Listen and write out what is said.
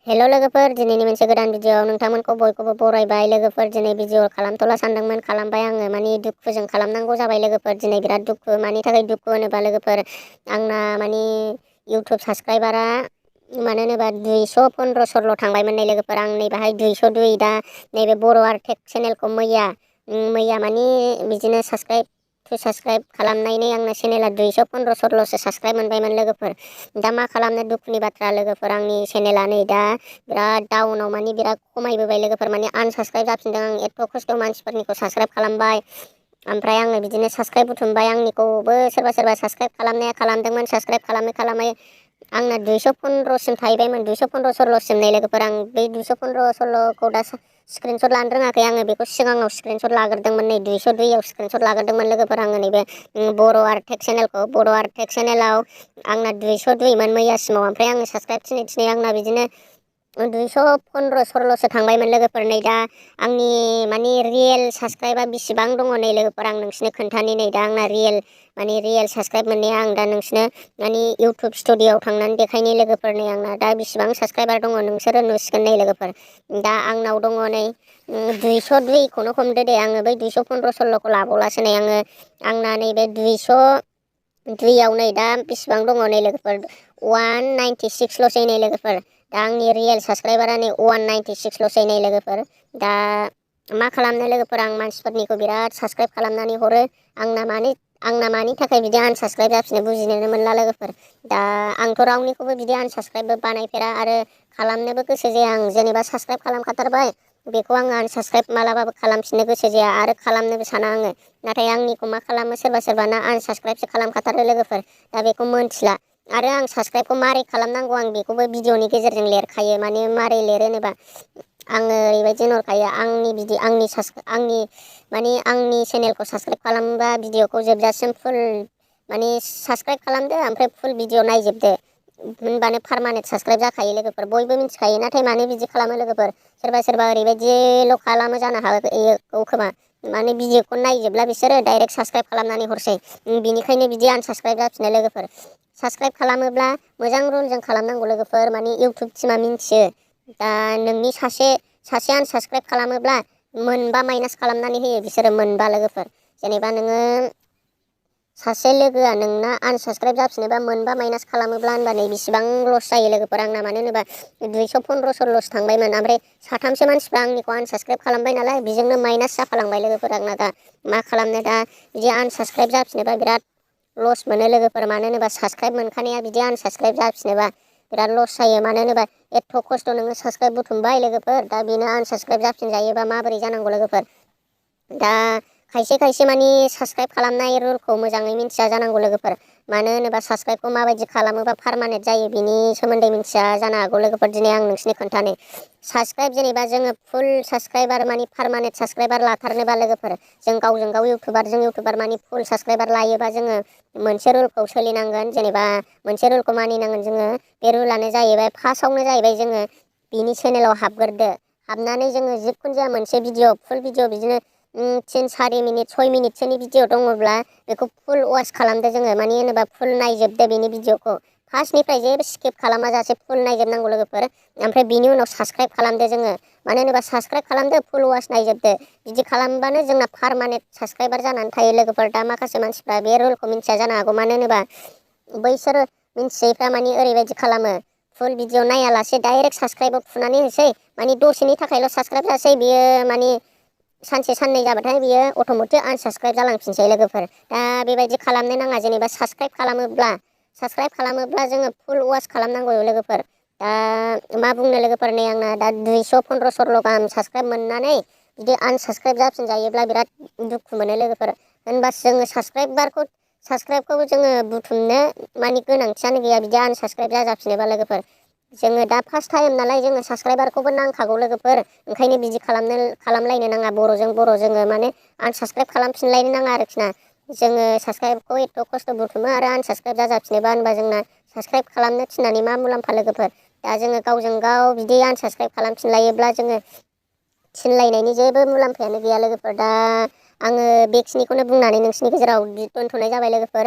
हेल' लोगोफोर, दिनैनि मोनसे गोदान भिडिअ'आव नोंथांमोनखौ बयखौबो बरायबाय। लोगोफोर, दिनै भिडिअ खालामथ'ला सानदोंमोन, खालामबाय आङो। माने दुखुजों खालामनांगौ जाबाय लोगोफोर। दिनै बिराद दुखु। मानि थाखाय दुखु होनोबा लोगोफोर, आंना माने इउटुब साबस्क्राइबारा मानो होनोबा 215 थांबायमोन नै लोगोफोर। आं नै बाहाय 202 दा नैबे बर' आर्टेक चेनेलखौ मैया माने बिदिनो साबस्क्राइब खालामनानै आंना चेनेला 215 साबस्क्राइब मोनबायमोन लोगोफोर। दा मा खालामनो, दुखुनि बाथ्रा लोगोफोर। आंनि चेनेला नै दा बिराद डाउनाव, माने बिराद खमायबोबाय लोगोफोर। माने आनसाबस्क्राइब जाफिनदों आं। एथ' खस्थ' मानसिफोरनिखौ साबस्क्राइब खालामबाय, ओमफ्राय आङो बिदिनो साबस्क्राइब बुथुमबाय। आंनिखौबो सोरबा साबस्क्राइब खालामनाया खालामदोंमोन। साबस्क्राइब खालामै आंना 215 थाहैबायमोन। 215 नै लोगोफोर। आं बै 215 दा स्क्रिनशट लानो रोङाखै। आङो बेखौ सिगाङाव स्क्रिनशट लाग्रोदोंमोन। नै 202 स्क्रिनशट लाग्रोदोंमोन लोगोफोर। आङो नैबे बर' आर्टेक चेनेलखौ, बर' आर्टेक चेनेलाव आंना 202 मोन मैयासिमाव। ओमफ्राय आङो साबस्क्राइब थिनै आंना बिदिनो 215 थांबायमोन लोगोफोर। नै दा आंनि माने रियेल साबस्क्राइबा बेसेबां दङ नै लोगोफोर, आं नोंसिनो खोन्थानि। नै दा आंना रियेल साबस्क्राइब मोननाया आं दा नोंसिनो माने इउटुब स्टुडिअ'आव थांनानै देखायनि लोगोफोर। नै आंना दा बेसेबां साबस्क्राइबार दङ नोंसोरो नुसिगोन नै लोगोफोर। दा आंनाव दङ नै 202खौनो हमदो दे। आङो बै 215 लाबावलासो। नै आंना नैबे 202आव नै दा बेसेबां दङ नै लोगोफोर, 196ल'सै नै लोगोफोर। दा आंनि रियेल साबस्क्राइबारा नै 196ल'सै नै लोगोफोर। दा मा खालामनो लोगोफोर, आं मानसिफोरनिखौ बिराद साबस्क्राइब खालामनानै हरो। आंना मानि थाखाय बिदि आनसाबस्क्राइब जाफिनो बुजिनोनो मोनला लोगोफोर। दा आंथ' रावनिखौबो बिदि आनसाबस्क्राइबबो बानायफेरा आरो खालामनोबो गोसो जाया। आं जेनेबा साबस्क्राइब खालामखाथारबाय, बेखौ आङो आनसाबस्क्राइब मालाबाबो खालामफिननो गोसो जाया आरो खालामनोबो साना आङो। नाथाय आंनिखौ मा खालामो, सोरबा ना आनसाबस्क्राइबसो खालामखाथारो लोगोफोर। दा बेखौ मोनथिला। आरो आं साबस्क्राइबखौ मारै खालामनांगौ आं बेखौबो भिडिअनि गेजेरजों लिरखायो। माने मारै लिरो होनोबा, आङो ओरैबायदि होनहरखायो, आंनि चेनेलखौ साबस्क्राइब खालामबा भिडिअखौ जोबजासिम फुल माने साबस्क्राइब खालामदो, ओमफ्राय फुल भिडिअ नायजोबदो, होनबानो पारमानेन्ट साबस्क्राइब जाखायो लोगोफोर। बयबो मिथिखायो। नाथाय मानो बिदि खालामो लोगोफोर, सोरबा ओरैबायदिल' खालामो जानो हागौ खोमा, माने भिडिअखौ नायजोबला बिसोरो डाइरेक्ट साबस्क्राइब खालामनानै हरसै। बिनिखायनो बिदि आनसाबस्क्राइब जाफिनो लोगोफोर। साबस्क्राइब खालामोब्ला मोजां रुलजों खालामनांगौ लोगोफोर। माने इउटुब टिमा मिन्थियो। दा नोंनि सासे आनसाबस्क्राइब खालामोब्ला मोनबा माइनास खालामनानै होयो बिसोरो, मोनबा लोगोफोर। जेनेबा नोङो सासे लोगोआ नोंना आनसाबस्क्राइब जाफिनोबा मोनबा माइनास खालामोब्ला होनबा नै बेसेबां लस जायो लोगोफोर आंना। मानो होनोबा 215 थांबायमोन, ओमफ्राय साथामसो मानसिफ्रा आंनिखौ आनसाबस्क्राइब खालामबाय नालाय, बेजोंनो माइनास जाफालांबाय लोगोफोर आंना। दा मा खालामनो, दा बिदि आनसाबस्क्राइब जाफिनोबा बिराद लस मोनो लोगोफोर। मानो होनोबा साबस्क्राइब मोनखानाया बिदि आनसाबस्क्राइब जाफिनोबा बिराद लस जायो। मानो होनोबा एथ' खस्थ' नोङो साबस्क्राइब बुथुमबाय लोगोफोर, दा बेनो आनसाबस्क्राइब जाफिनजायोबा माबोरै जानांगौ लोगोफोर। दा खायसे माने साबस्क्राइब खालामनाय रुलखौ मोजाङै मिन्थिया जानांगौ लोगोफोर। मानो होनोबा साबस्क्राइबखौ माबायदि खालामोबा पारमानेन्ट जायो बिनि सोमोन्दै मिन्थिया जानो हागौ लोगोफोर। दिनै आं नोंसिनो खोन्थानि। साबस्क्राइब जेनेबा जोङो फुल साबस्क्राइबार माने पारमानेन्ट साबस्क्राइबार लाथारनोबा लोगोफोर, जों गावजों गाव इउटुबार माने फुल साबस्क्राइबार लायोबा जोङो मोनसे रुलखौ सोलिनांगोन। जेनेबा मोनसे रुलखौ मानिनांगोन जोङो। बे रुलानो जाहैबाय, फार्स्टआवनो जाहैबाय जोङो बिनि चेनेलाव हाबग्रोदो। हाबनानै जोङो जिखुनु जाया मोनसे भिडिअ, फुल भिडिअ बिदिनो 3-4 मिनिट 6 मिनिटसोनि भिडिअ दङब्ला बेखौ फुल वाच खालामदो जोङो। माने होनोबा फुल नायजोबदो बेनि भिडिअखौ। फार्स्टनिफ्राय जेबो स्किप खालामा जासे फुल नायजोबनांगौ लोगोफोर। ओमफ्राय बिनि उनाव साबस्क्राइब खालामदो जोङो। मानो होनोबा साबस्क्राइब खालामदो, फुल वाच नायजोबदो। बिदि खालामबानो जोंना पारमानेन्ट साबस्क्राइबार जानानै थायो लोगोफोर। दा माखासे मानसिफ्रा बे रुलखौ मिन्थिया जानो हागौ। मानो होनोबा बैसोर मिन्थियैफ्रा माने ओरैबायदि खालामो, फुल भिडिअ नायालासे डाइरेक्ट साबस्क्राइबाव थुनानै होसै। माने दसेनि थाखायल' साबस्क्राइब जासै, बियो माने सानसे साननै जाबाथाय बियो अट'मेटिक आनसाबस्क्राइब जालांफिनसै लोगोफोर। दा बेबायदि खालामनो नाङा। जेनेबा साबस्क्राइब खालामोब्ला जोङो फुल वाच खालामनांगौ लोगोफोर। दा मा बुंनो लोगोफोर, नै आंना दा 215 गाहाम साबस्क्राइब मोननानै बिदि आनसाबस्क्राइब जाफिनजायोब्ला बिराद दुखु मोनो लोगोफोर। होनबासो जोङो साबस्क्राइबखौ जोङो बुथुमनो माने गोनांथियानो गैया, बिदि आनसाबस्क्राइब जाफिनोबा लोगोफोर। जोङो दा फार्स्ट टाइम नालाय, जोङो साबस्क्राइबारखौबो नांखागौ लोगोफोर। ओंखायनो बिदि खालामलायनो नाङा। बर'जों बर' जोङो माने आनसाबस्क्राइब खालामफिनलायनो नाङा आरोखि ना। जोङो साबस्क्राइबखौ एथ' खस्थ' बुथुमो आरो आनसाबस्क्राइब जाफिनोबा होनबा जोंना साबस्क्राइब खालामनो थिननानै मा मुलाम्फा लोगोफोर। दा जोङो गावजों गाव बिदि आनसाबस्क्राइब खालामफिनलायोब्ला जोङो थिनलायनायनि जेबो मुलाम्फायानो गैया लोगोफोर। दा आङो बेखिनिखौनो बुंनानै नोंसिनि गेजेराव दोनथ'नाय जाबाय लोगोफोर।